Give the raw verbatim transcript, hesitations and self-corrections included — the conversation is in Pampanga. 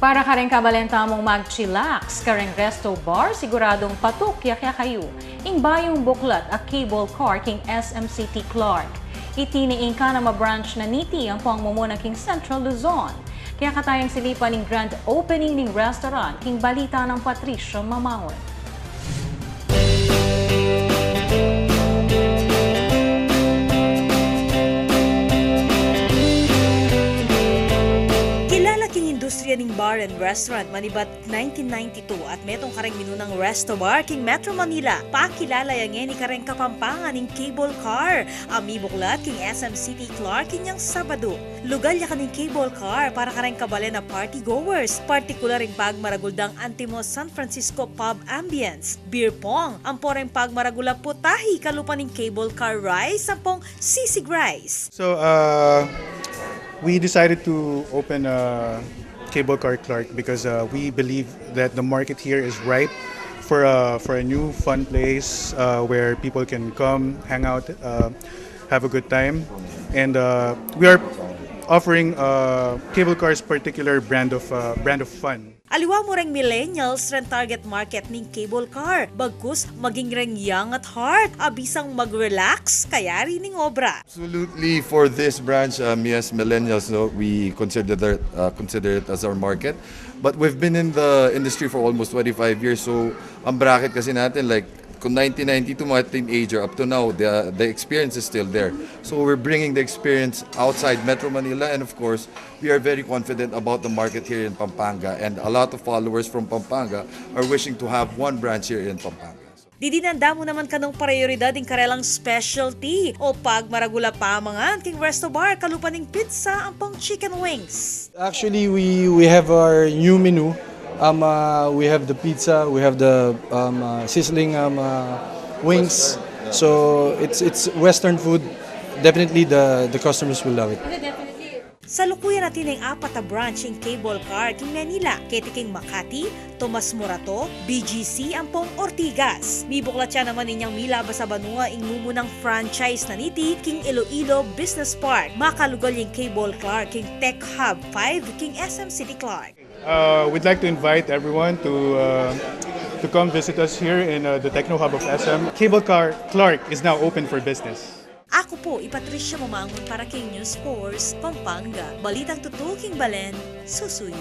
Para kareng kabalen tamung mag-chillax kareng Resto Bar, siguradung patuk ya kekayu ing bayung buklat a cable car king S M City Clark. Iti ne ing kanam a branch na niti ampong mumuna king Central Luzon. Kaya katayang silipan ing grand opening ning restaurant king balita nang Patricia Mamaon. Kilala king industriya ning bar and restaurant manibat nineteen ninety-two at metung kareng minunang resto bar king Metro Manila. Pakilala ya ngeni kareng Kapampangan ing cable car a mibuklat king S M City Clark inyang Sabadu. Lugal ya kaning cable car para kareng kabalen a party goers, partikular ing pagmaragul dang Antimo San Francisco Pub Ambience, beer pong, ampo reng pagmaragul a putahe kalupa ning cable car rice ampong sisig rice. So, uh, we decided to open a cable car Clark because, uh, we believe that the market here is ripe for a, for a new fun place, uh, where people can come, hang out, uh, have a good time. And, uh, we are offering, uh, cable car's particular brand of, uh, brand of fun. Aliwa mu reng millennials reng target market ning cable car. Bagkus maging reng young at heart a bisang mag-relax kayari ning obra. Absolutely, for this branch, um, yes, millennials, no, we consider that, uh, consider it as our market. But we've been in the industry for almost twenty-five years, so ang bracket kasi natin, like, kung nineteen ninety-two, mga teenager, up to now, the, the experience is still there. So we're bringing the experience outside Metro Manila, and of course, we are very confident about the market here in Pampanga, and a lot of followers from Pampanga are wishing to have one branch here in Pampanga. Didinan da mu naman kanung prayoridad ing karelang specialty o pagmaragul a pamangan king resto bar kalupa ning pizza ampong chicken wings. Actually, we, we have our new menu. Um, uh, we have the pizza, we have the, um, uh, sizzling, um, uh, wings. So it's, it's Western food. Definitely the, the customers will love it. Salukuyan na atin ing apat a branch ing cable car king Manila, keti king Makati, Tomas Morato, B G C, ampong Ortigas. Mibuklat ya naman inyang milabas a banua ing mumunang franchise na niti king Iloilo Business Park. Makalugal ing cable car king Tech Hub five king S M City Clark. Uh, we'd like to invite everyone to, uh, to come visit us here in, uh, the Techno Hub of S M. Cable Car Clark is now open for business. Aku pu i Patricia Mamangun para king News Force Pampanga. Balitang tutuking balen, susuyu.